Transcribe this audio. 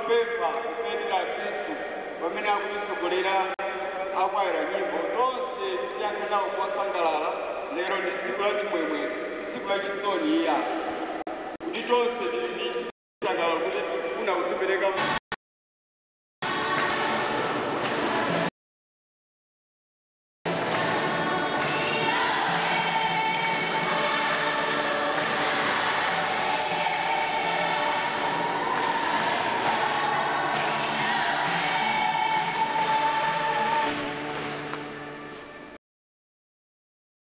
Ndimangopempha kupetera Khristu pamene akutitsogolera akwayira nyimbo tonse tiyankhe nawo kosangalala. Lero ndi tsiku la chimwemwe, tsiku la chisoni iya, kuti tonse tili